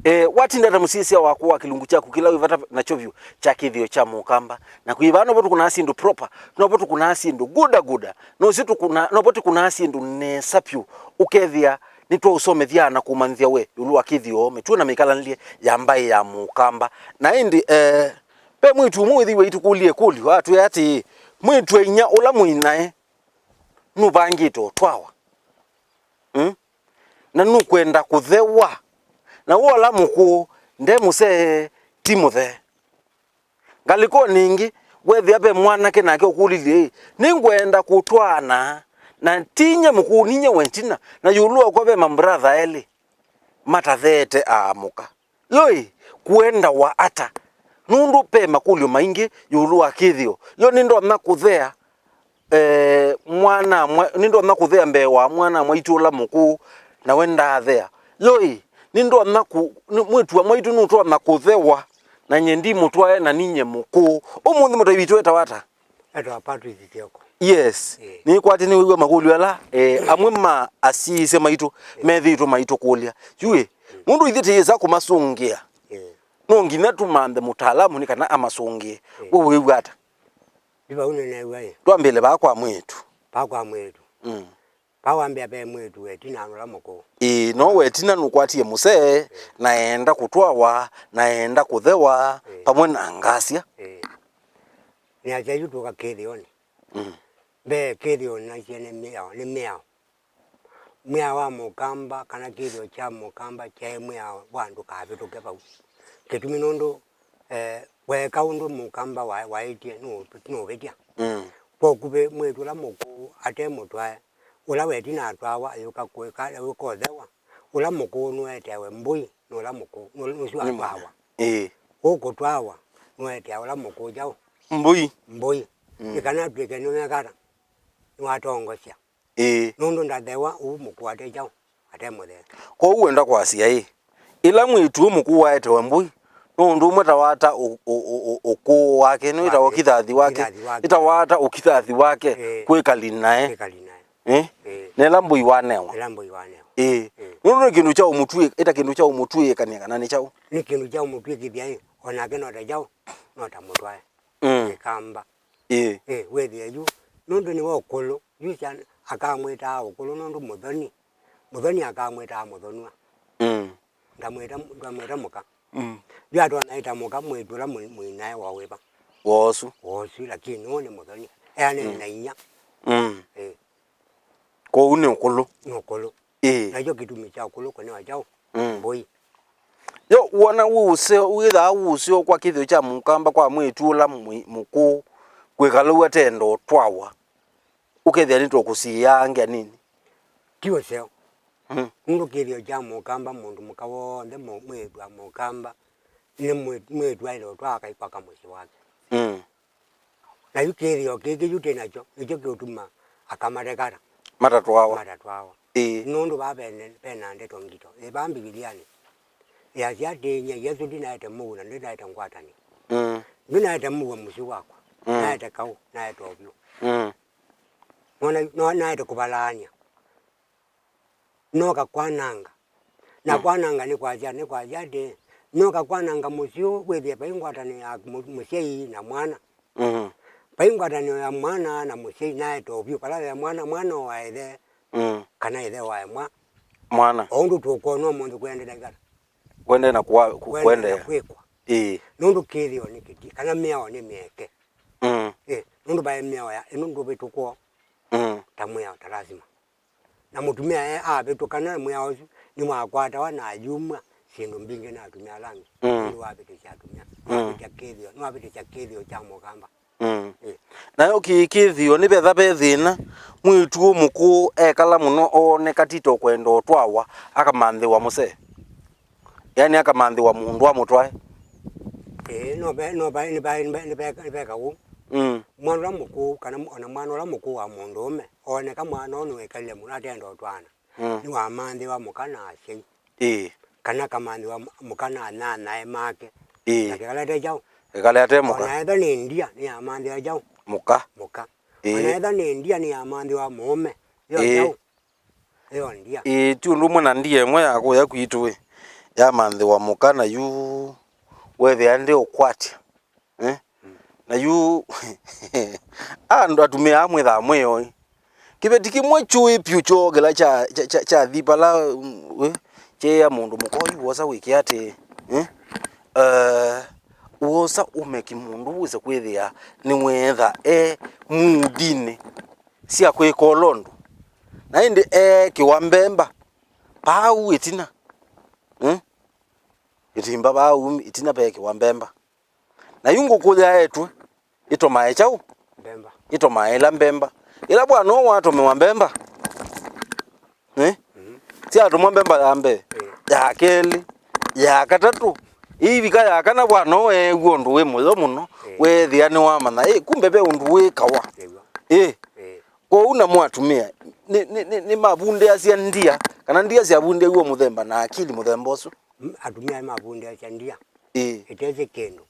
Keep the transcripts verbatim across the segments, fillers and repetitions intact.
Eh, watinda ta mũsyaĩĩsya waku wa kĩlungu kyaku kĩla wĩ vata nakyo vyũ kya kĩthĩo kya mũkamba. Na kwĩ vaa novo tũkũnaa syĩndũ proper, novo tũkũnaa syĩndũ guda guda, novo tũkũna-, novo tũkũnaa syĩndũ nesa vyũ, ũkethĩa nĩtwaũsomethya na kũmanyĩthya we ĩũlũ wa kĩthĩo, mĩtuo na mĩkalanĩlye ya mbaĩ ya mũkamba. Na ĩndĩ, eh, ve mwĩĩtu ũmwe wĩthĩiwe aitũkũlya ĩkũlyo, atwĩa atĩĩ, mwĩĩtu-a-inyia ũla mũinae nũvangĩte ũtwawa, mm? Na nũkwenda kũthewa. Na we ũla mũkũũ, nde mũsee, ti mũthee. Ngalĩkonĩ ĩngĩ, weethĩa ve mwanake nake ũkũlilye, "Ĩ, nĩngwenda kũtwaana, na ti nyie mũkũũ, ninyie wa ĩtina, na ĩũlũ wakwa ve mambrother elĩ matatheete aamũka." Yo-ĩ, kũendawa ata? Nũndũ ve makũlyo maingĩ ĩũlũ wa kĩthĩo. Yo nĩndonya kũthea, eh, mwana mwa-, nĩndonya kũthea mbee wa mwana mwaitũ ũla mũkũũ, na we ndaathea? Yo-ĩ, nĩndonya kũ-, nĩ-, mwĩĩtu wa mwaitũ nũtonya kũthewa, na nyie ndimũtwae, na ninyie mũkũũ? Ũmũnthĩ mũtũi witũ etawa ata? Etawa Patrick Kioko. Yes. Ĩĩ. Nĩkwatĩ nĩwĩw'a makũlyo ala, eh, amwe ma asyĩĩsya maitũ methĩĩtwe maitũkũlya. Yu-ĩ, nũndũ ithyĩ tĩyĩsa kũmasũngĩa, ĩĩ, no nginya tũmanthe mũtaalamu nĩ kana amasũngĩe. Ĩĩ. We wĩw'a ata? Yu vau nĩneew'a ĩ. Twambĩle vaa kwa mwĩĩtu. Vaa kwa mwĩĩtu. Mm. Vaa wambĩa ve mwĩĩtu wa ĩtina na ũla mũkũũ. Ĩĩ, no wa ĩtina nũkwatie mũsee, ĩĩ, na eenda kũtwawa, na eenda kũthewa, ĩĩ, vamwe na ngasya. Ĩĩ. Nĩasya yu tũka kĩthĩonĩ. Mm. Mbee kĩthĩonĩ nasye nĩ mĩao, nĩ mĩao. Mwĩao wa mũkamba kana kĩthĩo kya mũkamba kyaĩ mwĩao wa ndũkavĩtũke vau. Kĩtumi nũndũ, eh, weeka ũndũ mũkamba wa-, waĩtye nũ-, nũvĩtya. Mm. Kwa ũkuvĩ mwĩĩtu ũla mũkũũ ate mũtwae, ũla wa ĩtina atwawa ayũka kũĩka, ayũka ũthewa. Ũla mũkũũ nũeteawe mbũi nĩ ũla mũkũũ, nũ-, nũsu atwawa. Ĩĩ. Ũkũtwawa nũetea ũla mũkũũ kyaũ? Mbũi. Mbũi. Mm. Nĩ kana atw'ĩke nĩwekata, nĩwatongosya. Ĩĩ. Nũndũ ndathewa ũu mũkũũ ate kyaũ? Ate mũthee. Kwoou wenda kwasya ĩ, ĩla mwĩĩtu ũũ mũkũũ waetewe mbũi, no ũndũ ũmwe ta wata ũ-, ũ-, ũ-, ũ-, ũkũũ wake, nĩwĩtawa ũkithathi wake, ũkithathi wake, ĩta wata ũkithathi wake, ĩĩ, kwĩkali nae. Kwĩkali nae. Ĩ? Ĩĩ. Na ĩla mbũi wanewa. Ĩla mbũi wanewa. Ĩĩ. Ĩĩ. Nũndũ nĩ kĩndũ kya ũmũtuĩ-, ĩta kĩndũ kya ũmũtuĩkany'a kana nĩ kyaũ? Nĩ kĩndũ kya ũmũtuĩkĩthya ĩ, o nake no ta kyaũ? No ta mũtwae. Mm. Ĩkamba. Ĩĩ. Ĩĩ, wĩthĩe yu, nũndũ nĩwe ũkũlũ, yu sya-, akamwĩtaa ũkũlũ nũndũ mũthoni. Mũthoni akamwĩtaa mũthonw'a. Mm. Ndamwĩta, ndamwĩta mũka. Mm. Yu atwanaĩta mũka mwĩĩtu ũla mũi-, mũinae wa wĩva? Wosu. Wosu, lakini ũũ nĩ mũthoni. Eanene, mm, na inya. Mm. Ĩĩ. Kwoou nĩ ũkũlũ. Nĩ ũkũlũ. Ĩĩ. Nakyo kĩtumi kya ũkũlũ kũnewa kyaũ? Mm. Mbũi. Yo, wona wĩ ũseo, wĩthaa wĩ ũseo kwa kĩthĩo kya mũkamba kwa mwĩĩtu ũla mũi-, mũkũũ kwĩkala ũu atenda ũtwawa, ũkethĩa nĩtũkũsiĩaa angĩ anini. Ti ũseo. Mm. Nũndũ kĩthĩo kya mũkamba, mũndũ mũka w'onthe, mũ-, mwĩĩtu wa mũkamba, nĩ mwĩ-, mwĩĩtu aĩle ũtwaa akaĩ kwaka mũsyĩ wake. Mm. Na yu kĩthĩo kĩkĩ yu twĩ nakyo, nĩkyo kĩũtuma aka matekata. Matatwawa. Matatwawa. Ĩĩ. Nũndũ vaa vene-, vena ndeto ngito. Ĩ vaa Mbivilianĩ. Yasya atĩ, nyie Yesũ ndinaete mũuo na ndinaete ngwatanĩo. Mm. Ndinaete mũuo mũsyĩ wakwa. Mm. Naete kaũ, naete ũvyũ. Mm. Nona, no, naete kũvalaany'a. Nooka kwananga. Na, mm, kwananga nĩ kwasya, nĩ kwasya atĩ, nooka kwananga mũsyĩ ũũ, wĩthĩe vai ngwatanĩo ya mũ-, mũsyai na mwana. Mhm. Vai ngwatanĩo ya mwana na mũsyai, naete ũvyũ, vala ve mwana, mwana wa ĩthe, mm, kana ĩthe wa mwa-, mwana. O ũndũ tũkwona ũmũnthĩ kũendeea na ĩkala. Kũendeea na kwa-, ku-, kũendeea na kũendeea kwĩkwa. Ĩĩ. Nũndũ kĩthĩo nĩ kĩti-, kana mĩao nĩ mĩeke. Mm. Ĩ, nũndũ vaĩ mĩao ya, ĩno ndũvĩtũkwo, mm, ta mwĩao, ta lasima. Na mũtumĩa e avĩtũka na mwĩao ũsu, nĩwakwatawa na ayumw'a syĩndũ mbingĩ na atumĩa ala angĩ. Mm. Nũndũ wavĩtĩsya atumĩa. Mm. Nĩwavĩtya kĩthĩo, nĩwavĩtĩsya kĩthĩo kya mũkamba. Mm. Ĩ. Nayo kĩ-, kĩthĩo nĩ vetha ve thĩna, mwĩĩtu ũũ mũkũũ ekala mũno ooneka ti ta ũkwenda ũtwawa, akamanthĩwa mũsee. Yaani akamanthĩwa mũndũ amũtwae. Ĩĩ, no ve-, no vaĩ, nĩ vaĩ, nĩ ve-, nĩ ve-, nĩ veka ũu. Mm. Mwana ũla mũkũũ, kana mw-, ona mwana ũla mũkũũ wa mũndũũme, ooneka mwana ũũ nĩwĩkalile mũno atenda ũtwaana. Mm. Nĩwamanthĩwa mũka na asyai. Ĩĩ. Kana akamanthĩwa m-, mũka na anyanyae make. Ĩĩ. Na kĩkala ate kyaũ? Kĩkala ate mũka. Ona ethwa nĩ ndia, nĩyamanthĩwa kyaũ? Mũka. Mũka. Ĩĩ. Ona ethwa nĩ ndia, nĩyamanthĩwa mũũme. Yo, ĩĩ, kyaũ? Ĩyo ndia. Ĩĩ, ti ũndũ ũmwe na ndia ĩmwe ya kũya kwitũ, ĩ. yamanthĩwa mũka, na yu weethĩa ndĩũkwatya. Eh? Na yu andũ atumĩa amwe thaa mwĩoi. Kĩveti kĩmwe kyũĩ pyũ kyoo kĩla kya, kya, kya, kyathi pala, mm, we, kyeea mũndũ mũka ũyu wosa wĩke atĩ, eh? Eh, wosa ũmeki mũndũ wĩse kwĩthĩa nĩweetha e muudinĩ sya kwĩka ũla ũndũ. Na ĩndĩ eekĩwa mbemba pau ĩtina. Eh? Ĩtimba pau ĩtina peekĩwa mbemba. Na yu ngũkũ yaetwe ĩtomae kyaũ? Mbemba. Ĩtomae ĩla mbemba. Ĩla bwana ũũ watomewa mbemba, eh? Mhm. Syatũmwa mbemba ya mbee, eh, ya kelĩ, ya katatũ, ĩivika ya kana, bwana ũũ eew'a ũndũ wĩ mũyo mũno, eh, weethĩa nĩwamanya, ĩ, kumbe ve ũndũ wĩkawa. Nĩw'o. Ĩ. Eh. Kwoou namo atumĩa nĩ, nĩ, nĩ, nĩmavundĩasya ndia, kana ndia syavundĩaw'a mũthemba na akili mũthemba ũsu. Mm, atumĩa nĩmavundĩasya ndia. Ĩ. Ĩtesĩ kĩndũ.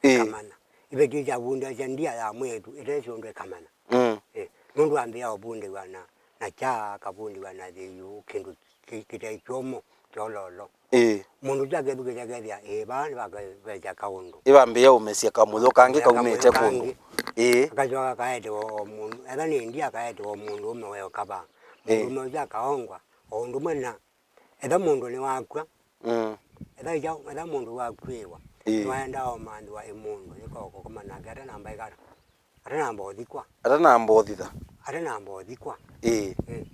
Ĩĩ. Ĩkamanya. Iveti syavundĩasya ndia ya mwĩĩtu ĩtesĩ ũndũ ĩkamanya. Mm. Ĩĩ. Nũndũ ambĩĩa ũvundĩw'a na, na kyaa, akavundĩw'a na yĩu, kĩndũ kĩ-, kĩte kyũmũ, kyololo. Ĩĩ. Mũndũ ũsu akethukĩĩsya akethĩa, ĩĩ, vaa nĩvakavesya kaũndũ. Ĩvambĩĩa ũmesya kamũyo kangĩ kaumĩte kũndũ. Ĩĩ. Akasyoka akaetewa o mũndũ, etha nĩ ndia akaetewa o mũndũ ũme weoka vaa. Ĩĩ. Mũndũ ũme ũsu akaongwa, o ũndũ ũmwe na Etha mũndũ nĩwakw'a, mm, etha ĩkya-, etha mũndũ wakw'ĩĩwa, ĩĩ, nĩwaendaa ũmanthĩwa ĩ mũndũ yĩka ũkũkoma nake atanamba ĩkata, atanamba ũthikwa. Atanamba ũthitha. Atanamba ũthikwa. Ĩĩ. Ĩĩ.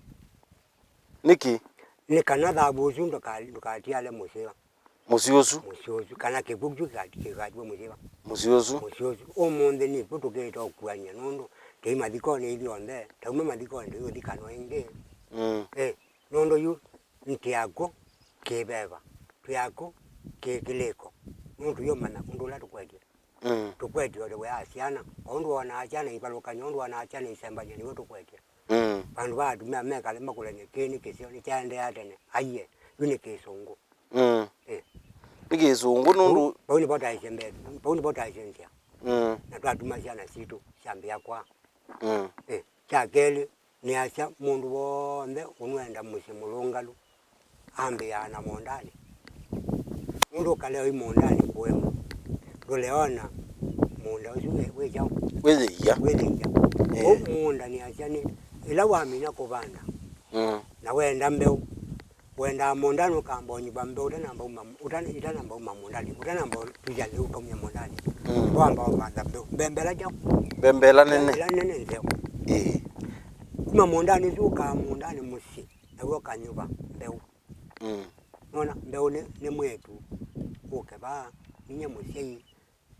Nĩkĩ? Nĩ kana thavu ũsu ndũka-, ndũkatiale mũsyĩ. Mũsyĩ ũsu. Mũsyĩ ũsu. Kana kĩkw'ũ kyu kĩkati-, kĩkatiwe mũsyĩ. Mũsyĩ ũsu. Mũsyĩ ũsu. Ũmũnthĩ nĩkw'o tũkĩte ũkuany'a nũndũ tũi mathikonĩ ithyonthe, tauma mathikonĩ tũiũthikanwa ĩngĩ. Mm. Ĩĩ. Nũndũ yu nĩ twĩ akw'ũ kĩ-veva, twĩ akw'ũ kĩ-kĩlĩko, nũndũ tũyũmanya ũndũ ũla tũkwetye. Mm. Tũkwetye o ta we a syana, o ũndũ wonaa syana ivalũkany'a, ũndũ wonaa syana isembany'a, nĩw'o tũkwetye. Mm. Vandũ va atumĩa mekale makũlany'e kĩĩ nĩ kĩseo, nĩkyaendeea tene, aiee, yu nĩ kĩsũngũ. Mm. Eh. Nĩ kĩsũngũ nũndũ vau, vau nĩvo taisye mbee, vau nĩvo taisye nzĩa. Mm. Na twatuma syana sitũ syambĩĩa kwaa. Mm. Eh, kya kelĩ, nĩasya mũndũ w'onthe ũnwenda mũsyĩ mũlũngalu ambĩĩaa na mũũndanĩ. Nũndũ ũkalea wĩ mũũndanĩ kũema, ndũleona mũũnda ũsu wĩ, wĩ kyaũ? Wĩyĩia. Wĩyĩia. Eh. Kwoou mũũnda nĩasya nĩ ĩla wamina kũvanda, mm, na wenda mbeũ, wendaa mũũndanĩ ũkamba ũnyuva mbeũ ũtanamba uma, ũtana-, itanamba uma mũũndanĩ, ũtanamba ũtw'ĩsya lĩu ũkaumya mũũndanĩ. Mm. Wamba ũvanda mbeũ. Mbembela kyaũ? Mbembela nene. Mbembela nene nzeo. Ĩĩ. Kuma mũũndanĩ ũsu ũkaa mũũndanĩ mũsyĩ, naw'o ũkanyuva mbeũ. Mm. Nona, mbeũ nĩ, nĩ mwĩĩtu ũke vaa, ninyie mũsyai,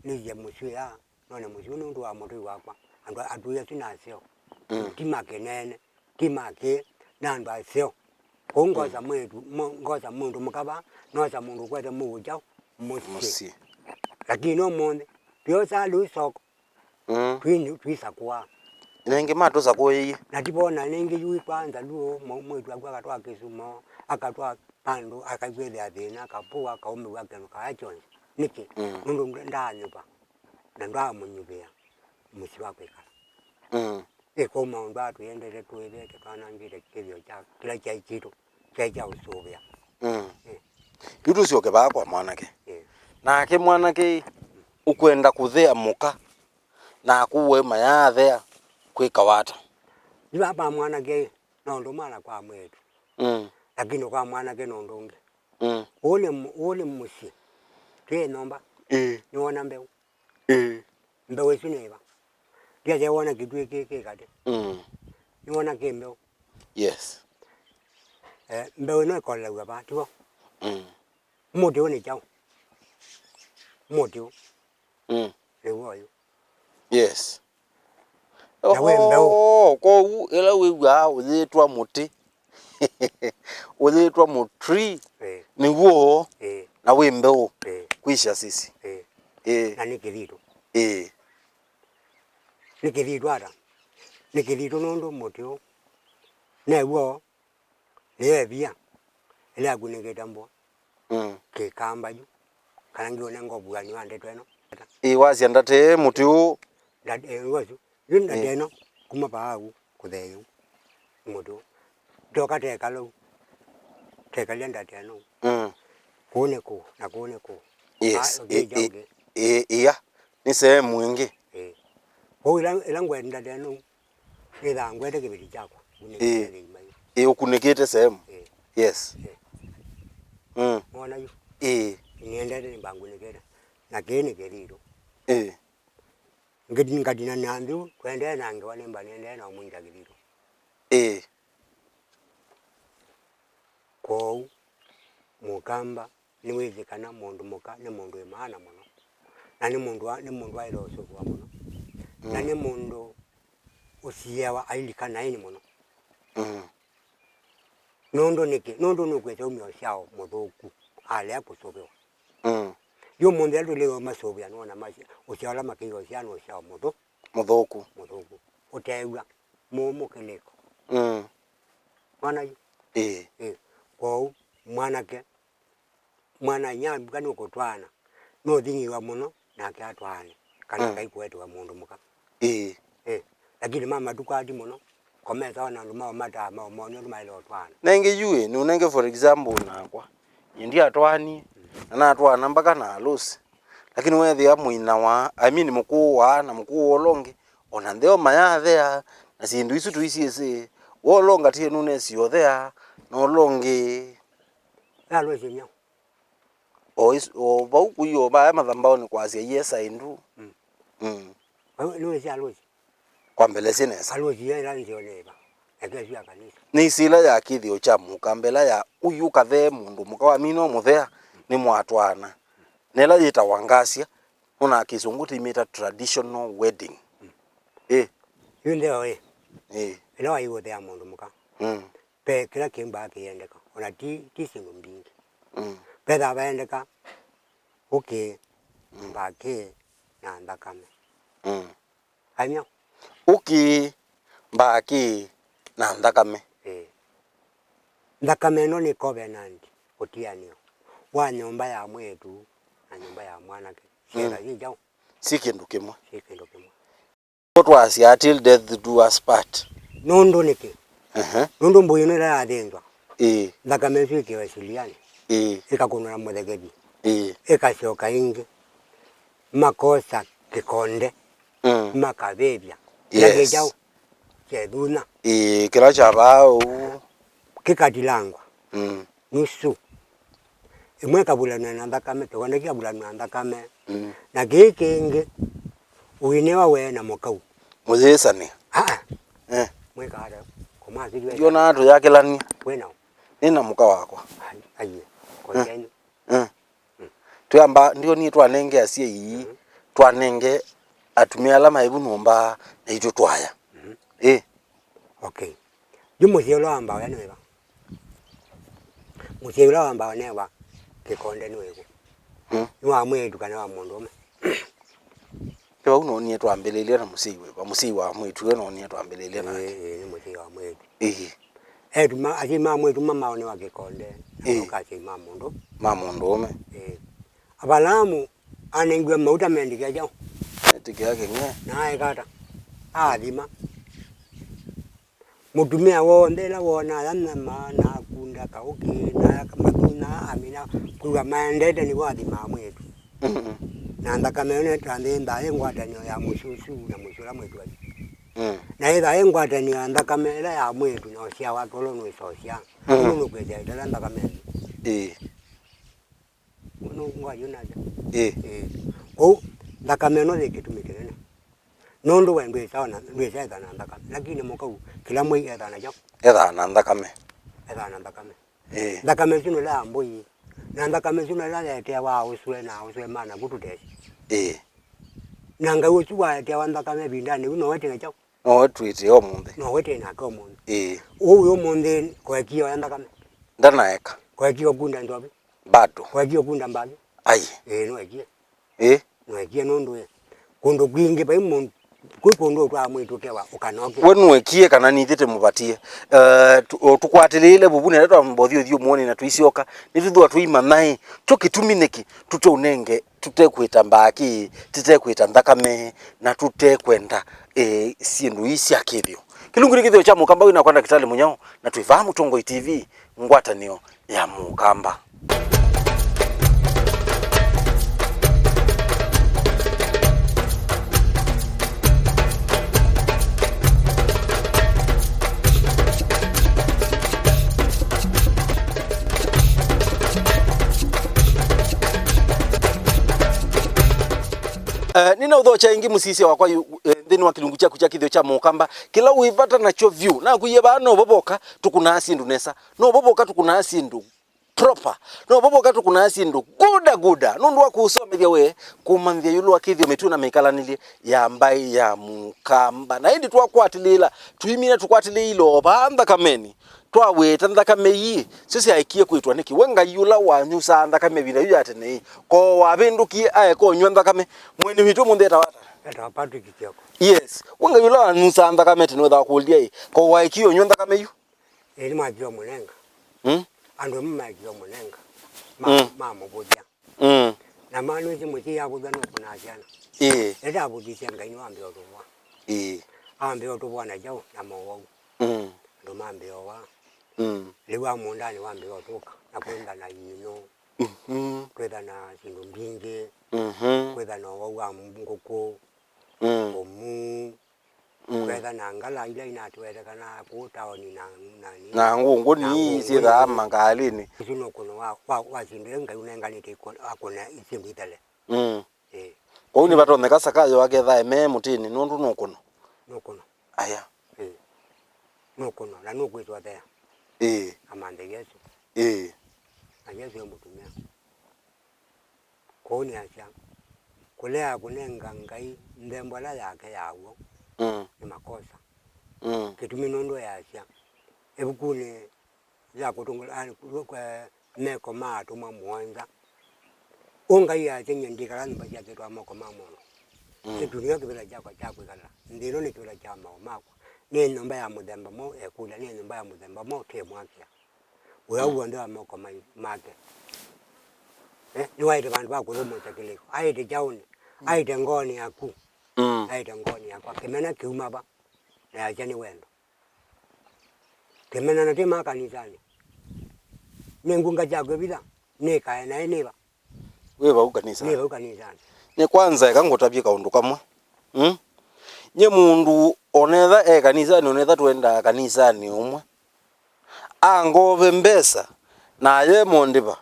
nĩthye mũsyĩ aa, none mũsyĩ ũũ nũndũ wa mũtũi wakwa. Andũ a-, atũi asu na aseo. Mm. Ti ma kĩnene, ti ma kĩĩ, na andũ aseo. Kwoou ngosa, mm, mwĩĩtu, mo-, ngosa mũndũ mũka vaa, nosa mũndũ ũkwete mũuo kyaũ? Mũsyĩ. Mũsyĩ. Lakini ũmũnthĩ, twĩosaa lĩu soko. Mm. Twĩ-, twĩsakũa. Na ĩngĩ matũsakũĩie. Na ti vona nĩngĩ yu kwanza lu mwa-, mwĩĩtu aku akatwaa kĩsumo, akatwaa vandũ, akakwĩthĩa thĩna, akapũwa, akaũmĩw'a kĩndũ kaa kyonthe. Nĩkĩ? Mm. Nũndũ nda-, ndaanyuva, na ndwaamũnyuvĩa mũsyĩ wa kwĩkala. Mm. Ĩ, kwoou maũndũ aa tũyendete tũĩvĩte twanangĩte kĩthĩo kya, kĩla kyaĩ kitũ, kyaĩ kya ũsũvĩa. Mm. Ĩ. Yu tũsyoke vaa kwa mwanake. Ĩ. Nake mwanake ũkwenda kũthea mũka na akũwe mayaathea kwĩkawa ata? Yu vaa kwa mwanake, no ũndũ ũmwe na kwa mwĩĩtu. Mm. Lakini kwa mwanake no ũndũ ũngĩ. Mm. Ũũ nĩ mũ-, ũũ nĩ mũsyĩ. Twĩ nyũmba. Ĩĩ. Nĩwona mbeũ? Ĩĩ. Mbeũ ĩsu nĩ ĩva? Ndiasya wona kĩtuĩ kĩ, kĩ katĩ. Mm. Nĩwona kĩ mbeũ? Yes. Eh, mbeũ ĩno ĩkolelaw'a vaa, tiw'o? Mm. Mũtĩ ũũ nĩ kyaũ? Mũtĩ ũũ. Mm. Nĩw'o ũyũ. Yes. Na wĩ mbeũ. Oho, kwoou ĩla wĩw'aa ũyĩtwa mũtĩ, ũyĩtwa mũtree, ĩĩ, nĩw'o, ĩĩ, na wĩ mbeũ, ĩĩ, kwĩsya sisi. Ĩĩ. Ĩĩ. Na nĩ kĩthitũ. Ĩĩ. Nĩ kĩthitũ ata? Nĩ kĩthitũ nũndũ mũtĩ ũũ new'o nĩyo ĩvia ĩla yakunĩkĩte mbũa. Mm. Kĩkamba yu, kana ngiũnenga ũvuanĩ wa ndeto ĩno. Ĩĩ, wasya ndata ĩĩ mũtĩ ũũ. Ndata, ĩĩ, wasu. Yu ndata, ĩĩ, ĩno, kuma vaa ũu, kũthea ũu, nĩ mũtĩ ũũ. Ndoka tekala ũu. Tekalya ndata ĩno. Mm. Kũũ nĩ kũũ, na kũũ nĩ kũũ. Yes. Ah, ĩ, okay, ĩ, okay. Ĩ, ĩa. Nĩ sehemu ĩngĩ. Ĩ. Kwoou ĩla, ĩla ngwenda ndeno, nĩthaa ngwete kĩveti kyakwa. Ĩ. Nĩkĩte thĩima yu. Ĩ, ũkunĩkĩte sehemu. Ĩ. Yes. Ĩ. Mm. Mwana yu. Ĩ. Nĩendete nĩmbangunĩkĩte. Na kĩĩ nĩ kĩthitũ. Ĩ. Ngati-, ngatina na nthĩ, tũendee na ngewa nĩmba nĩendee na ũmwinga kĩthitũ. Ĩĩ. Kwoou, Mũkamba nĩwĩsĩ kana mũndũ mũka nĩ mũndũ wĩ maana mũno. Na nĩ mũndũ wa, nĩ mũndũ waĩle ũsũvĩwa mũno. Na mm, nĩ mũndũ ũsiawa ailikanaĩni mũno. Mm. Nũndũ nĩkĩ? Nũndũ nũkwĩsa umya ũsyao mũthũku alea kũsũvĩwa. Mm. Yu ũmũnthĩ ala tũlĩ masũvĩa nũona masya, ũsyao ala makĩiwa ũsyao nĩ ũsyao mũthũ-, mũthũku. Mũthũku. Ũteew'a, mũũmũ kĩlĩko. Mm. Mwana yu? Ĩĩ. Ĩĩ. Kwoou, mwanake, mwana-a-inyia nduka nũkũtwaana, nũthing'ĩwa mũno, nake atwaane, kana mm, Ngai kũetĩwa mũndũ mũka. Ĩĩ. Eh, lakini ma matukũ ati mũno, komesa ona andũ mao mataa mao moni ũndũ maĩle ũtwaana. Na ĩngĩ yu ĩ, nĩũnenge for example nakwa. Nyie ndiatwaanie, na natwaana mpaka na alũsi. Lakini weethĩa mũinawa, I mean mũkũũ waa na mũkũũ ũla ũngĩ, ona ntheo mayathea, na syĩndũ isu tũisyĩsĩ, we ũla ũngatie nũnesi ũthea, na ũla ũngĩ. Alũsi nyaũ? O is-, o vau kũi o vaya mathambaonĩ kwasya, "Yes, I do." Mm. Mm. Vau nĩwĩsĩ alũsi? Kwambelesye nesa. Alũsi ĩla nzeo nĩ ĩva? Eke sya kanisa. Nĩ ĩsĩ ĩla ya kĩthĩo kya Mũkamba, ĩla ya ũiũka ve mũndũ mũka wamina ũmũthea, nĩmwatwaana. Na ĩla yĩtawa ngasya, nũna kĩsũngũ tĩmĩta traditional wedding. Mm. Ĩ. Yu ntheo ĩ. Ĩ. Ĩla waiũthea mũndũ mũka. Mm. Ve kĩla kĩmbaa kĩyendeka, ona ti, ti syĩndũ mbingĩ. Mm. Vethaa vaendeka ũkĩ, mm, mbakĩ na nthakame. Mm. Amya? Ũkĩ, mbakĩ na nthakame. Ĩĩ. Nthakame ĩno nĩ covenant, ũtianĩo wa nyũmba ya mwĩĩtu na nyũmba ya mwanake. Mm. Syĩka syĩ kyaũ? Syĩ kĩndũ kĩmwe. Syĩ kĩndũ kĩmwe. Nĩkyo twasyaa, "Till death do us part." Nũndũ nĩkĩ? Ehe. Nũndũ mbũi ĩno ĩla yathĩnzwa, ĩĩ, nthakame ĩsu ĩkĩwa ĩsulianĩ, ĩĩ, ĩkakũnwa na mũthekethi, ĩĩ, ĩkasyoka ĩngĩ, makosa kĩkonde, mm, makavĩvya. Yes. Kĩla kĩ kyaũ? Kyethunya. Ĩĩ, kĩla kyavaa ũu. Kĩkatilangwa. Mm. Nusu. Ĩmwe ĩkavulanw'a na nthakame, kĩkonde kĩkavulanw'a na nthakame. Mm. Na kĩĩ kĩngĩ, ũinĩwa we na mũkau. Mũyĩsanĩa. Aa. Eh. Mwĩka ata? Kũmwasĩlw'a. Ndionaa tũyakĩlany'a. Wĩ naũ? Nĩ na mũka wakwa. Ai, aiye. Ko kyenyu. Eh. Twĩamba, ndionie twanenge asyai, mm, twanenge atumĩa ala maĩ vu nyũmba naitũ twaya. Mm. Ĩ. Okay. Yu mũsyĩ ũla wa mbaũ ya nĩ wĩva? Mũsyĩ ũla wa mbaũ nĩ wa kĩkonde nĩ wĩkũ? Mm. Nĩ wa mwĩĩtu kana wa mũndũũme? Kĩu nonie twambĩlĩlye na mũsyai wĩva? Mũsyai wa mwĩĩtu we nonie twambĩlĩlye nake. Ĩĩ, ĩĩ, nĩ mũsyai wa mwĩĩtu. Ĩĩ. Etu ma, asyai ma mwĩĩtu mamaonĩwa kĩkonde, na ĩĩ, moka asyai ma mũndũ. Ma mũndũũme. Ĩĩ. Avalaamu anengiwe mauta mendĩkĩa kyaũ? Etĩkĩa kĩng'e. Na aeka ata? Aathima. Mũtumĩa w'onthe ĩla wonaa aya nyama, na akunda kaũkĩ, na aya mathunya, amina, kwĩw'a maendete nĩvo athimaa mwĩĩtu. Mm-mm. Na nthakame ĩno ĩtambĩĩthaa yĩ ngwatanĩo ya mũsyĩ ũsu na mũsyĩ ũla mwĩĩtu athi. Mm. Na yĩthaa yĩ ngwatanĩo ya nthakame ĩla ya mwĩĩtu na ũsyaa wake ũla ũnũĩsa ũsyaa. Mm. Ũndũ nũkwĩsya ĩtala nthakame ĩno. Ĩĩ. Ũndũ ngwayũ nasya. Ĩĩ. Ĩĩ. Kwoou, nthakame ĩno yĩ kĩtumi kĩnene. Nũndũ we ndwĩsa ona, ndwĩsa etha na nthakame. Lakini mũkau, kĩla mwei etha na kyaũ? Ethaa na nthakame. Etha na nthakame. Ĩĩ. Nthakame ĩsu nĩla ya mbũi. Na nthakame ĩsu nĩla yeteawa aũsũe na aũsũe ma navu tũtesĩ. Ĩĩ. Na Ngai ũsu waeteawa nthakame ĩvindanĩ yu, nowe tena kyaũ? Nowe twĩtĩe ũmũnthĩ. Nowe tena nake ũmũnthĩ. Ĩĩ. Ũu ũmũnthĩ kũekie oya nthakame. Ndanaeka. Kũekie ũkunda nzovi. Bado. Kũekie ũkunda mbathi. Ai. Ĩĩ, nũekie. Ĩĩ. Nũekie nũndũ ĩ, kũndũ kwingĩ vai mũndũ, kwĩ kũndũ ũtwaa mwĩĩtu ũkewa ũkanoke. We nũekie kana nithyĩ tĩmũvatie? Eh, tũ-, o, tũkwatĩlĩĩle vuvu nĩla twambothi ũthyũmũonĩ na tũisyoka, nĩtũthĩwa tũimanya ĩ, kyo kĩtumi nĩkĩ tũteũnenge, tũtekwĩta mbaakĩ, tũtekwĩta nthakame, na tũtekwenda, eh, syĩndũ ii sya kĩthĩo. Kĩlungu nĩ kĩthĩo kya Mũkamba wĩna kwa Ndakĩtalĩ Mũnyao, na twĩ vaa Mũtongoi T V, ngwatanĩo ya Mũkamba. Eh, nĩnaũthokya ĩngĩ mũsisya wakwa yu-, eh, nthĩnĩ wa kĩlungu kyaku kya kĩthĩo kya Mũkamba. Kĩla wĩ vata nakyo vyũ, nakwĩie vaa no vovoka tũkũnaa syĩndũ nesa. No vovoka tũkũnaa syĩndũ proper. No vovoka tũkũnaa syĩndũ guda guda. Nũndũ wa kũũsomethya we, kũmanyĩthya ĩũlũ wa kĩthĩo, mĩtuo na mĩkalanĩlye ya mbaĩ ya Mũkamba. Na ĩndĩ twakwatĩlĩĩla, tũimina tũkwatĩlĩĩile o vaa nthakamenĩ. Twaweta nthakame ii, syo syaekie kwĩtwa nĩkĩ? We Ngai ũla wanyusaa nthakame ĩvinda yu ya tene ĩ, ko wavĩndũkie aeka ũnyw'a nthakame? Mweni witũ ũmũnthĩ etawa ata? Etawa Patrick Kioko. Yes. We Ngai ũla wanyusaa nthakame tene wĩthaa kũlya ĩ, ko waekie ũnyw'a nthakame yu? Ĩĩ, nĩmaekie ũmũnenga. Mm? Andũ amwe maekie ũmũnenga. Ma-, mm, mamũvũthya. Mm. Na manwĩsĩ mũsyai avũthwa nũkũnaa syana. Ĩĩ. Ĩla avũthisye Ngai nĩwambĩa ũtũvwa. Ĩĩ. Ambĩa ũtũvwa na kyaũ? Na mowau. Mm. Andũ mambĩa ũwa. Mm. Lĩu wa mũũndanĩ wambĩa ũtũka na kwĩtha na inyũ. Mhm. Kwĩtha na syĩndũ mbingĩ. Mhm. Kwĩtha na ũwau wa ngũkũ. Mm. Ũmuu. Mm. Kwĩtha na ngala ila inatũetekana kũu taoni na, na nĩ-, na ngũngũni na ngũngũni syĩthaa mangalĩnĩ. Ũsu nĩ ũkũno wa, wa, wa syĩndũ ila Ngai ũnenganĩte ikũ-, akũna syĩndũ ithele. Mm. Ĩĩ. Kwoou nĩvatonyeka Sakayo akethae me mũtĩnĩ nũndũ nũkũno? Nũkũno. Aya. Ĩĩ. Nũkũno, na nũkwĩtwa thea. Ĩĩ. Amanthe Yesũ. Ĩĩ. Na Yesũ e mũtumĩa. Kwoou nĩasya, kũlea kũnenga Ngai nthembo ĩla yake ya w'o, mm, nĩ makosa. Mm. Kĩtumi nũndũ easya ĩvukunĩ ya kũtũngũla, a, kũ-, kwe-, meko ma atũmwa mũonza. Ũ Ngai easya, nyie ndikala nyũmba syakĩtwe na moko ma mũndũ. Mm. Kĩtu nĩkyo kĩvĩla kyakwa kya kwĩkala. Nthĩ ĩno nĩ kĩvĩla kya maũ makwa. Nĩ nyũmba ya mũthemba mwaũ? Ekũlya, nĩ nyũmba ya mũthemba mwaũ? Twĩmwakĩa. Wĩa, mm, w'onthe wa moko mai-, make. Eh, nĩwaĩte vandũ va kũthũmũsya kĩlĩko. Aĩte kyaũnĩ. Mm. Aĩte ngoonĩ yaku. Mm. Aĩte ngoonĩ yakwa. Kĩmena kĩuma va? Na yasya nĩ wendo. Kĩmena na tĩ ma kanisanĩ. Nĩ ngũnga kya kwĩvitha. Nĩkae naĩ nĩ va? Wĩ vau kanisanĩ. Nĩ vau kanisanĩ. Nĩ kwanza eka ngũtavye kaũndũ kamwe. Mm? Nye mũndũ onetha e kanisanĩ, onetha twendaa kanisanĩ ũmwe. Angove mbesa, na aye mondĩva,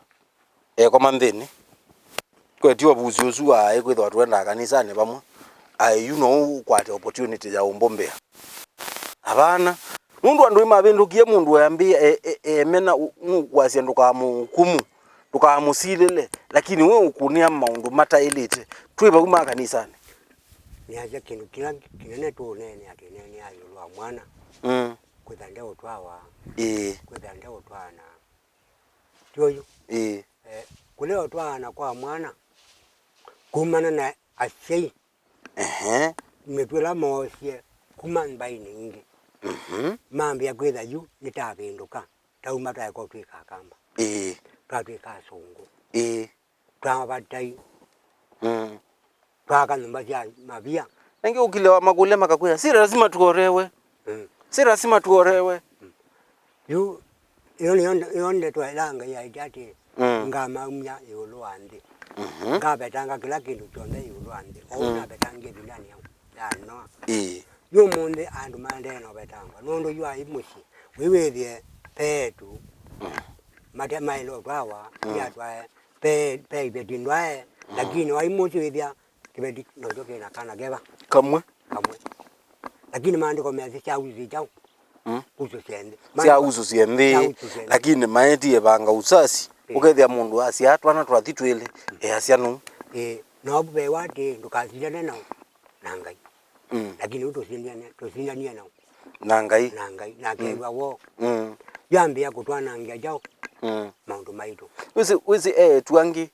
ekoma nthĩnĩ. Kwetiwa vusi ũsu wa aĩ kwĩthĩwa twendaa kanisanĩ vamwe. Aĩ yu no ũkwate opportunity ya ũmbũmbĩa. Avana. Nũndũ andũ nĩmavĩndũkie mũndũ eambĩĩa e-, e-, emena ũ-, nũkwasya ndũkamũhukumu, ndũkamũsilĩle, lakini we ũkũnĩa maũndũ mataĩlĩte. Twĩ vau ma kanisanĩ. Nĩasya kĩndũ kĩla kĩnene tũũneenea, twĩneenea ĩũlũ wa mwana. Mm. Kwĩtha ndeũtwawa. Ĩĩ. Kwĩtha ndeũtwaana. Ti ũyu? Ĩĩ. Eh, kũlea ũtwaana kwa mwana kumana na asyai. Ehe. Mĩtũo ĩla moosie kuma mbaĩnĩ ingĩ. Mhm. Mambĩa kwĩtha yu nĩtavĩndũka. Tauma twaeka ũtw'ĩka Akamba. Ĩĩ. Twatw'ĩka Asũngũ. Ĩĩ. Twavatai. Mm. Twaka nyũmba sya mavia. Nangĩ ũkilĩwa makũlya makakwĩa, "Si lazima tuolewe. Mm. Si lazima tuolewe." Mm. Yu, ĩyo nĩyo nde-, ĩyo ndeto ĩla Ngai aĩtye atĩ, mm, ngamaumya ĩũlũ wa nthĩ. Mhm. Ngavetanga kĩla kĩndũ kyonthe ĩũlũ wa nthĩ. O ũu, mm, navetangie ĩvindanĩ ya, ya Noa. Ĩĩ. Yu ũmũnthĩ andũ maendee na ũvetangwa. Nũndũ yu aĩ mũsyĩ, wĩwĩthĩe peetu, mm, mate maĩle ũtwawa, mm, yatwae pe, pe iveti ndwae, mm, lakini wai mũsyĩ wĩthĩa kĩveti nokyo kĩna kana keva? Kamwe. Kamwe. Lakini maandĩko measya sya usu kyaũ? Mm. Usu sya nthĩ. Sya usu sya nthĩ, sya usu sya nthĩ. Lakini maetie vanga usasi. Eh. Ũkethĩa mũndũ asyaa twana twathi twĩlĩ, mm, easya nũu. Eh, na ũvu vewa atĩ ndũkasilane nao na Ngai. Mm. Lakini ũu tũsindanie, tũsindanie nao. Na Ngai. Na Ngai, na, mm, akew'a woo. Mm. Yambĩĩa kũtwanangĩa kyaũ? Mm. Maũndũ maitũ. Wĩsĩ, wĩsĩ eĩtu angĩ,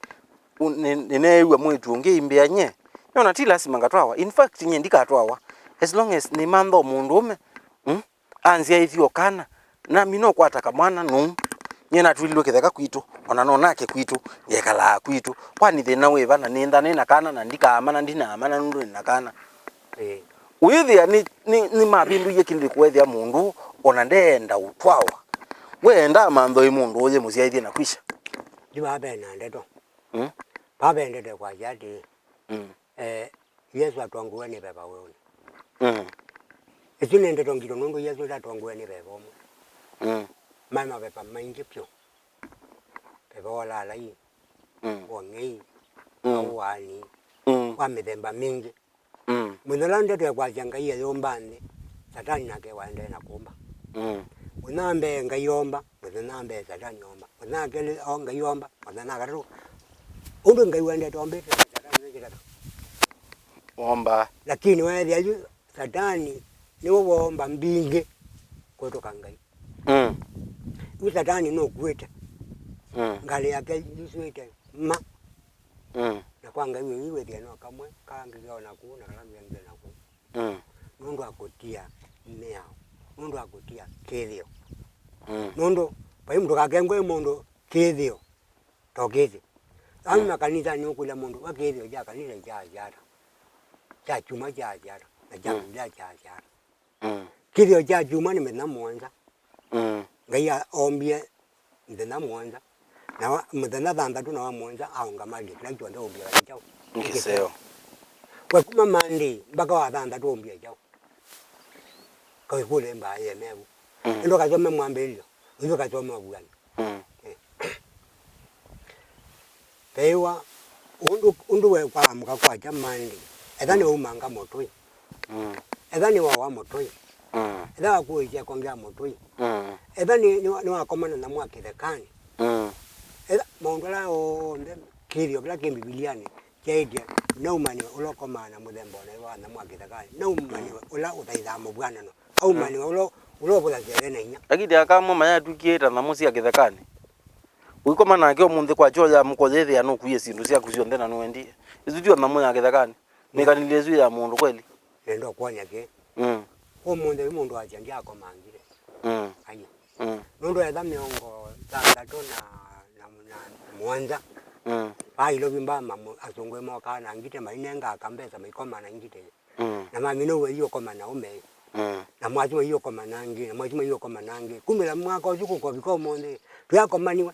u-, nĩ-, nĩneew'a mwĩĩtu ũngĩ aimbĩa nye, nĩona ti lasima ngatwawa. In fact, nye ndikatwawa. As long as nĩmantha o mũndũũme, mm, anzyaĩthya o kana, nami nokwata kamwana nũu. Nye natw'ĩlilwe kĩtheka kwitũ, ona no nake kwitũ, ngekalaa kwitũ. Kwani thĩna wĩva? Na nĩntha nĩ na kana, na ndikaamana, ndinaamana nũndũ nĩ na kana. Ĩĩ. Ũyĩthĩa nĩ, nĩ, nĩmavĩndũie kĩlĩko, wethĩa mũndũ ona ndeenda ũtwawa. We endaa mantho ĩ mũndũ ũyĩ mũsyaĩthye na kwisha. Yu vaa ve na ndeto. Mm? Vaa ve ndeto ĩkwasya atĩĩ, mm, eh, Yesũ atongũiwe nĩ veva weũnĩ. Mm. Ĩsu nĩ ndeto ngito nũndũ Yesũ ndatongũiwe nĩ veva ũmwe. Mm. Maĩ maveva maingĩ vyũ. Veva wa ũlaalai, mm, wa ũng'ei, mm, wa ũaani, mm, wa mĩthemba mingĩ. Mm. Mũthenya ũla ndeto ya kwasya Ngai ayũmba nthĩ, Satani nake waendee na kũmba. Mm. Mũthenya wa mbee Ngai omba, mũthenya wa mbee Satani omba, mũthenya wa kelĩ o Ngai omba, mũthenya wa katatũ. Ũndũ Ngai wendete ombĩte, Satani wĩkĩte ta. Omba. Lakini weethĩa yu Satani nĩwe woomba mbingĩ kũtũka Ngai. Mm. Yu Satani nũkuĩte. Mm. Ngalĩ yake yusũĩte ma. Mm. Na kwa Ngai wĩ wĩthĩa no kamwe, kangĩ ke o naku, na kala kangĩ ke naku. Mm. Nũndũ wa kũtia mĩao, nũndũ wa kũtia kĩthĩo. Mm. Nũndũ vai mũndũ kakengwe mũndũ kĩthĩo, to kĩthĩ. Ame mm. Makanitha nĩ ũkũlya mũndũ, "We kĩthĩo kya kanitha kyaasya ata? Kya kyumwa kyaasya ata? Na kya mm. Mbiblia kyaasya ata?" Mm. Kĩthĩo kya kyumwa nĩ mĩthenya mũonza. Mm. Ngai a-, oombie mĩthenya mũonza. Na wa, mũthenya thanthatũ na wa mũonza aũngamalye kĩla kyonthe ũmbie kyaũ. Nĩ kĩseo. We kuma Monday mpaka wa thanthatũ ũmbie kyaũ. Kawĩkũlye mbaa yĩ Emevu. Mm. Ĩndĩ ũkasome Mwambĩlĩlyo, ũthi ũkasome Ũvuan'yo. Mm. Eh. Veiwa ũndũ, ũndũ we kwaamũka kwakya Monday, etha nĩwaumanga mũtũi. Mm. Etha nĩwawa mũtũi. Mm. Etha wakũĩsya kongea mũtũi. Mm. Etha nĩ, nĩ, nĩwakomana na mwa kĩthekanĩ. Mm. Etha maũndũ ala onthe kĩthĩo kĩla kĩ Mbivilianĩ kyaĩtye, "Naumanĩwe ũla ũkomaa na mũthemba o na ĩva wa nyamũ wa kĩthekanĩ, naumanĩwe ũla ũthaithaa mũvw'anano, aumanĩwe ũla, ũla ũvũthasya ĩthe na inyia." Lakini aka amwe mayatw'ĩkie ta nyamũ sya kĩthekanĩ. Ũikoma nake ũmũnthĩ kwakya ũyamũka ũyĩthĩa nũkuie syĩndũ syaku syonthe na nũendie. Ĩsu tyo nyamũ ya kĩthekanĩ. Nĩkanilye ĩsu ya mũndũ kweli. Nenda ũkwony'a kĩ? Mm. Ũmũnthĩ ũyũ mũndũ wasya ndyakomangile. Mm. Aye. Mm. Nũndũ etha mĩongo thanthatũ na, na, na mũonza. Mm. Vaa Ilovi mbaa mamu-, asũngũĩ mokaa na ngitĩ mainengaa kambesa maikoma na ngitĩ. Mm. Na mamina ũu aiũkoma na ũme. Mm. Na mwasu aiũkoma na angĩ, na mwasu aiũkoma na angĩ. Kumĩla mwaka ũsu kũkovika ũmũnthĩ, tũyakomaniwe.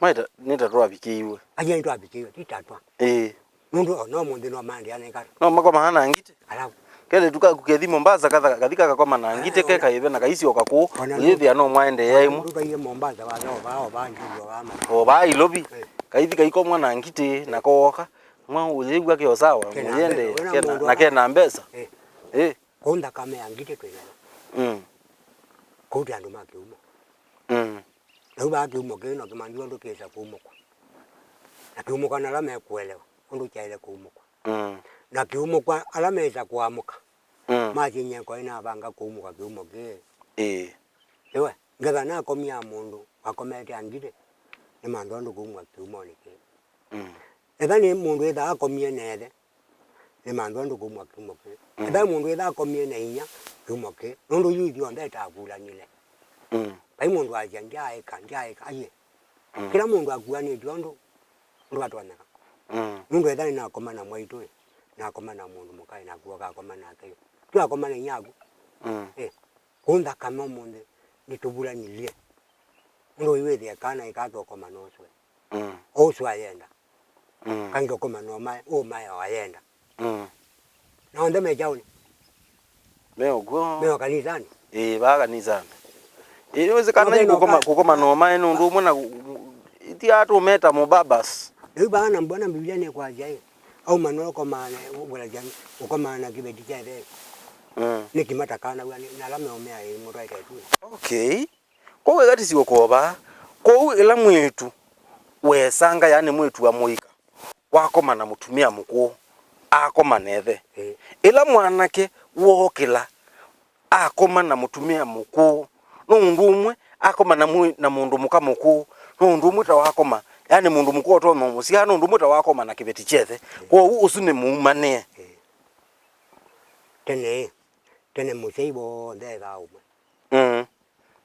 Maita, nĩ ta twavikĩiwe. Aye nĩtwavikĩiwe, ti tatwa. Ĩĩ. Nũndũ o no mũnthĩ no maandĩanĩka. No makomaa na ngitĩ. Alafu. Kelĩtu kaku kethi Mombasa katha, kathi kakakoma na ngitĩ ke kaĩve na kaisyoka kũũ, ũyĩthĩa no mwaendee ĩmwe. Ndũkaie Mombasa, watha o vaa, o vaa Njugu, o vaa Mathare. O vaa Ilovi. Eh. Kaithi kaikomwa na ngitĩ na kooka. Mwa ũyĩw'a keo sawa, mũyende, kena mbesa, wĩna kena, mũndũ na kena mbesa. Eh. Eh. Kũu nthakame ya ngitĩ twĩ nayo. Mm. Kũu twĩ andũ ma kĩumo. Mm. Na u vaa kĩumo kĩĩ no kĩmanthĩwa ũndũ kĩsa kũumũkwa. Na kĩumũkwa na ala mekũelewa ũndũ kyaĩle kũumũkwa. Mm. Na kĩumũkwa ala mesa kũamũka. Mm. Masinye kwa ĩna avanga kũumũka kĩumo kĩĩ. Ĩĩ. Ĩwe, ngetha nakomia mũndũ wakomete angitĩ, nĩ manthwa ũndũ kũumũka kĩumonĩ kĩĩ. Mm. Etha nĩ mũndũ ĩtha akomie na ĩthe, nĩ manthwa ũndũ kũumũka kĩumo kĩĩ. Mm. Etha mũndũ ĩtha akomie na inyia, kĩumo kĩĩ. Nũndũ yu ithyonthe ĩtavulanile. Mm. Vai mũndũ asya, "Ndyaĩka, ndyaĩka," aiye. Mm. Kĩla mũndũ akuanĩtw'e ũndũ, ũndũ atonyeka. Mm. Nũndũ etha nĩnakoma na mwaitũ, nakoma na mũndũ mũka, naku ũkakoma nake. Twakoma na inyaku. Mm. Eh, kũu nthakame ũmũnthĩ, nĩtũvulanilye. Ũndũ ũiwĩthĩa kana ĩkatokoma na ũswe. Mm. O ũsu ayenda. Mm. Kangĩ ũkoma na ũmae, ũmae o ayenda. Mm. Na onthe me kyaũnĩ. Me ũkw'o. Me o kanisanĩ. Ĩĩ, vaa kanisanĩ. Ĩĩ, nĩwĩsĩ kana no, ĩ kũkoma, kũkoma na ũmae nĩ ũndũ ũmwe na iti atũmeta mũbabas. Rĩu vaa na mbona Biblia nĩkwasya ĩ, auma no ũkomaa na, ũkomaa na kĩveti kya ĩthe. Mm. Nĩkĩ matakanaw'a nĩ, na ala meũmea ĩ mũtwaĩte tu? Okay. Kwoou ĩkatisye ũkova. Kwoou ĩla mwĩĩtu wesanga, yaani mwĩĩtu wa mũika, wakoma na mũtumĩa mũkũũ, akoma na ĩthe. Ĩĩ. Ĩla mwanake wookĩla, akoma na mũtumĩa mũkũũ, no ũndũ ũmwe akoma na mwĩ-, na mũndũ mũka mũkũũ, no ũndũ ũmwe ta wakoma, yaani mũndũ mũkũũ ũtonya ũmũsyaa, no ũndũ ũmwe ta wakoma na kĩveti kya ĩthe. Ĩĩ. Kwoou ũsu nĩ mũumanĩe. Ĩĩ. Tene, tene mũsyai w'onthe ethaa ũmwe. Mm.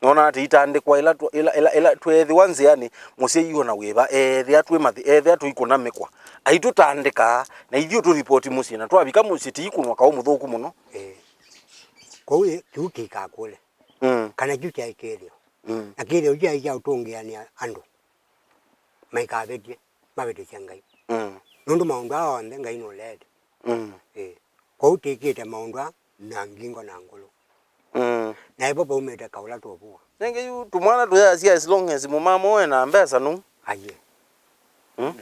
Nona atĩ itandĩkwa ĩla tw-, ĩla, ĩla, ĩla tweethĩwa nzĩanĩ, mũsyai ona wĩva, eethĩa twĩ mathĩ, eethĩa tũikũna mĩkwa, aitũtandĩkaa, na ithyĩ ũtũlipoti mũsyĩ, na twavika mũsyĩ, tiikũnwa kaũ mũthũku mũno. Ĩĩ. Kwoou ĩ, kĩu kĩikakũle. Mm. Kana kĩu kyaĩ kĩthĩo. Mm. Na kĩthĩo kyaĩ kya ũtũngĩanĩa andũ maikavĩtye, mavĩtĩsye Ngai. Mm. Nũndũ maũndũ aa onthe Ngai nũleete. Mm. Ĩĩ. Kwoou tĩkĩte maũndũ aa na ngingo na ngũlũ. Mm. Na ĩvo vaumĩte kaũla tũvua. Nĩngĩ yu tũmwana tũyasya as long as mũmamo we na mbesa nũu. Aiye. Mm?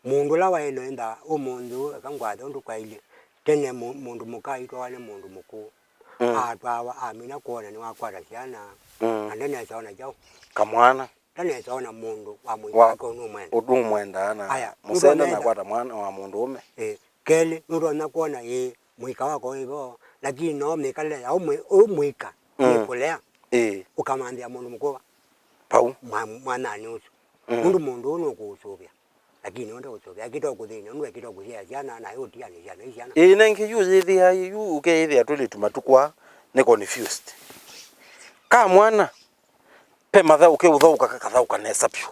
Mũndũ ũla waĩ na ĩtha ũmũnthĩ ũũ, eka ngwathe ũndũ kwaĩlye. Tene mũ-, mũndũ mũka aitwawa nĩ mũndũ mũkũũ. Mm. Atwawa, amina kwona nĩwakwata syana, mm, na ndenesa ona kyaũ. Kamwana. Ndanesa ona mũndũ wa mũika wa wake ũnũmwenda. Ũnũmwendaa na aya, mũsenda nũtonya nakwata mwana wa mũndũ ũme. Ĩ, kelĩ, nũtonya kwona, ĩ, mũika wako wĩ vo, lakini no mĩkalĩle ya ũmwe-, ũyũ mũika, mm, nĩkũlea. Ĩ. Ũkamanthĩa mũndũ mũkũũ va? Pau. Mwa-, mwananĩ ũsu. Mm. Nũndũ mũndũ ũũ nũkũũsũvĩa. Lakini ũndũ ũsũvĩa, ekĩte ũkũthĩnĩa, nũndũ ekĩte ũkũsyaĩa syana, na ũtianĩ syana, i syana. Ĩĩ, nengĩ yu yĩthĩa, yu ũkeĩthĩa twĩlĩtu matukũ aa nĩ confused. Ka mwana, pe mathaũ keũthaũka, kakathaũka nesa vyũ.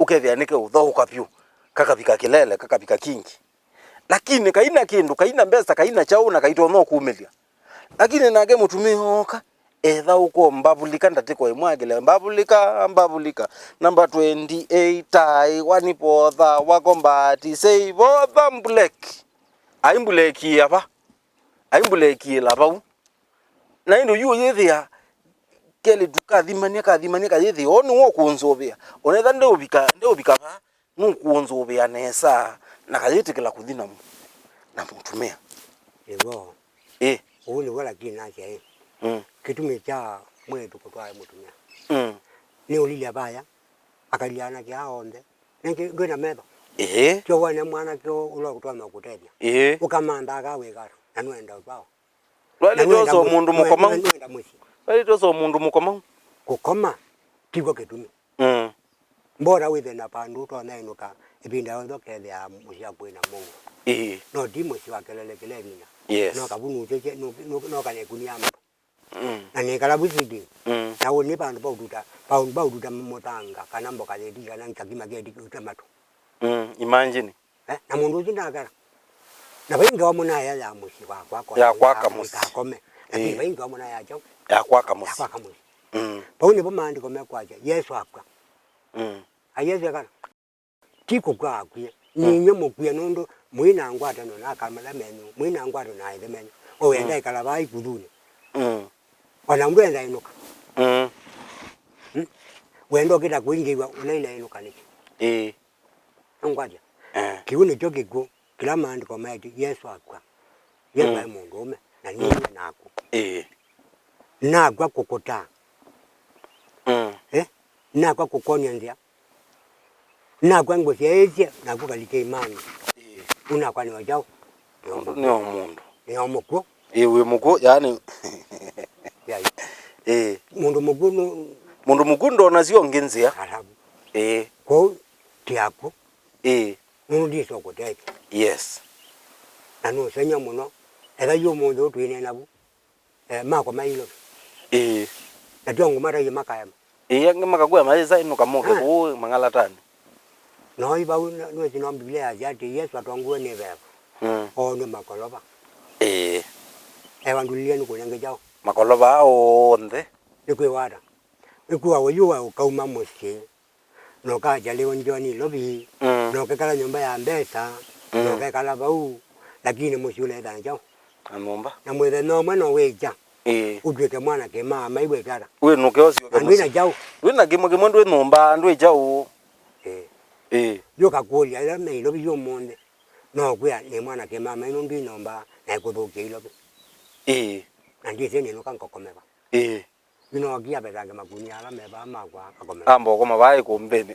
Ũkethĩa nĩkeũthaũka vyũ, kakavika kĩlele, kakavika kingi. Lakini kaina kĩndũ, kaina mbesa, kaina kyaũ, na kaitonya ũkumĩlya. Lakini nake mũtumĩa ooka, etha ũko mbavulika ndatĩko ĩmwe akĩle, "Mbavulika, mbavulika, namba twenty-eight, tai, wanipotha, wakombati, sei, votha mbuleki." Aimbulekĩĩa va? Aimbulekĩĩla vau. Na ĩndĩ yu yĩthĩa kelĩtu kathimany'a, kathimany'a kayĩthĩa, o nĩwe ũkũnzũvĩa. Onetha ndeũvika, ndeũvika va, nũkũnzũvĩa nesa, na kayĩtĩkĩla kũthi na mũ-, na mũtumĩa. Ĩvo. Ĩ. Ũu nĩw'o lakini nasya ĩ. Mm. Kĩtumi kya mwĩĩtu kũtwae mũtumĩa. Mm. Nĩ ũlilya vaya, akalya anake aa onthe. Nĩngĩ ndwĩ na metho. Ĩĩ. Tyo wone mwanake ũla ũkũtonya kũtethya. Ĩĩ. Ũkamantha akawĩka, na nũenda ũtwawa. Ndwaĩlĩte ũsoo mũndũ mũkomau. Nũenda mũsyĩ. Ndwaĩlĩte ũsoo mũndũ mũkomau. Kũkoma, tikw'o kĩtumi. Mm. Mbora wĩthe na vandũ ũtonya ĩnũka ĩvinda yonthe ũkethĩa mũsyĩ waku wĩna mũuo. Ĩĩ. No ti mũsyĩ wa kelele kĩla ĩvinda. Yes. No kavunusye, no, no, no kana ĩkunia matu. Mm. Na nĩkala vu sitting. Mm. Na ũnĩ vandũ va ũtuta, vandũ va ũtuta mũthanga, kana mboka yĩti, kana kakima keti kĩuta matu. Mm, imagine. Eh, na mũndũ ũsu ndakera. Na vaingĩ wa mũna ya, ya mũsyĩ wakwa, ya kwaka mũsyĩ. Kakome. Lakini ĩĩ, vaingĩ wa mũna ya kyaũ? Ya kwaka mũsyĩ. Ya kwaka mũsyĩ. Mm. Vau nĩvo maandĩko mekwasya, Yesũ akw'a. Mm. A Yesũ ekana. Ti kũkw'a akwie. Mm. Ninyie mũkwie nũndũ mwĩ na ngwatanĩo na aka ala menyu, mwĩ na ngwatanĩo na aĩthe menyu. O wenda, mm, ĩkala vaa ikuthunĩ. Mm. Ona ndwenda ĩnũka. Mm. Mm. Wenda ũkĩta kũingĩw'a, ũnaina ĩnũka nĩkĩ? Ĩĩ. Nũngwatya. Eh. Kĩu nĩkyo kĩkw'ũ kĩla maandĩko maĩtye Yesũ akw'a. Yesũ, mm, aĩ mũndũũme, na ninyie nakw'a. Ĩĩ. Nakw'a kũkũtaa. Mm. Eh? Nakw'a kũkwony'a nzĩa. Nakw'a ngũsyaĩĩsye, naku kalike imani. Ĩĩ. Ũnakwa nĩ o kyaũ? Nĩ o mũndũ. Nĩ o mũndũ. Nĩ o mũkw'ũ. Ĩĩ, wĩ mũkw'ũ, yaani. Yai. Ĩĩ. Mũndũ mũkw'ũ nũ- Mũndũ mũkw'ũ ndonasya ũngĩ nzĩa. Alavu. Ĩĩ. Kwoou ti akw'ũ. Ĩĩ. Nũndũ ndĩsĩ ũkũtethya. Yes. Na nũseng'ya mũno. Etha yu ũmũnthĩ ũtwĩnena vu. Eh, makwa mailo. Ĩĩ. Na tyo nguma taie makaema. Ĩĩ, angĩ makakwĩa mayĩsa ĩnũka moke, ah, kũũ mang'alatanĩ. No i vau nĩ- nĩwĩsĩ no Biblia yasya atĩ Yesũ atongoe nĩ veva. Mm. Oonw'e makolova. Ĩĩ. Evandulilie nĩ kũnenge kyaũ? Makolova aa onthe. Nĩ kwĩwata. Ĩkuawa yu wa ũkauma mũsyĩ. Na ũkakyalĩwa njooni Nairobi, mm, na ũkekala nyũmba ya mbesa, na, mm, ũkekala vau, lakini mũsyĩ ũleethana kyaũ? Na nyũmba. Na mũthenya ũmwe no wĩkya, ĩĩ, ũtw'ĩke mwana kĩmaa, maigwĩka ata? Wĩnũke ũsyoke mũsyĩ. Na ndwĩ na kyaũ? Ndwĩ na kĩmwe kĩmwe, ndwĩ nyũmba, ndwĩ kyaũ? Ĩĩ. Ĩĩ. Yu ũkakũlya, ĩla Nairobi yu ũmũnthĩ, no ũkwĩa nĩ mwana kĩmaa, mai nũndũ ndwĩ nyũmba, na ĩkũthũkĩa Nairobi. Ĩĩ. Na ndĩsĩ nĩnũka ngakome va. Ĩĩ. Yu nookie avetange makunia ala me vaa makwa akome. Amba ũkoma vaa ĩkũmbĩnĩ.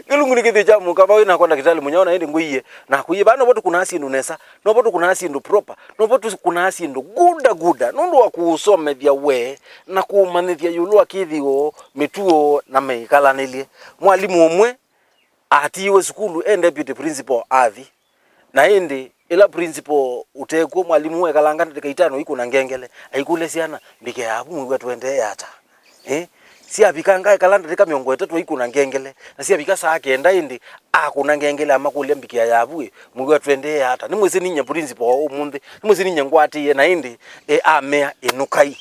Kĩlungu nĩ kĩthiĩ kya mũka vau nakwa ndakĩtalĩ mũnyao na ĩndĩ ngũie. Nakũie vaa novo tũkũnaa syĩndũ nesa, novo tũkũnaa syĩndũ proper, novo tũkũnaa syĩndũ guda guda, nũndũ wa kũũsomethya we na kũũmanyĩthya ĩũlũ wa kĩthĩo, mĩtuo na mĩkalanĩlye. Mwalimũ ũmwe atiiwe sukulu e deputy principal athi. Na ĩndĩ, ĩla principal ũtekw'o, mwalimũ ekalanga ndatĩka itano aikũna ngengele, aikũlya syana, "Mbikĩa yavu mwĩw'a tũendee ata?" Eh? Syavikanga ekala ndatĩka mĩongo ĩtatũ aikũna ngengele, na syavika saa kenda ĩndĩ akũna ngengele amakũlya, "Mbikĩa yavu ĩ, mwĩw'a tũendee ata?" Nĩmwĩsĩ ninyie principal wa ũmũnthĩ, nĩmwĩsĩ ninyie ngwatĩĩe, na ĩndĩ, eh, amea, "Ĩnũkai."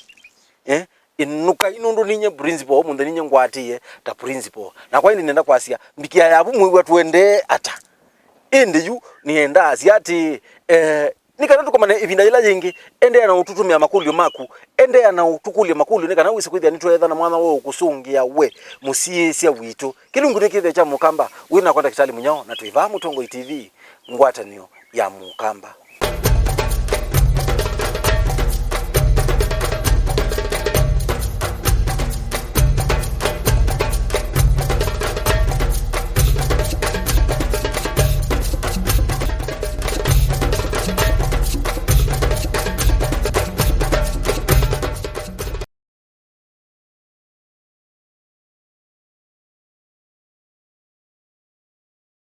Eh? Ĩnũkai nũndũ ninyie principal ũmũnthĩ, ninyie ngwatĩĩe ta principal. Nakwa ĩndĩ nĩenda kwasya, "Mbikĩa yavu mwĩw'a tũendee ata?" Ĩndĩ yu nĩenda asya atĩĩ, eh, Nĩ kana tũkomane ĩvinda yĩla yĩngĩ, endeea na ũtũtũmĩa makũlyo maku, endeea na ũtũkũlya makũlyo nĩ kana wĩse kwĩthĩa nĩtweethana mwanya wa ũkũsũngĩa we mũsiĩĩsya witũ. Kĩlungu nĩ kĩthĩo kya Mũkamba, wĩ nakwa Ndakĩtalĩ Mũnyao, na twĩ vaa Mũtongoi T V, ngwatanĩo ya Mũkamba.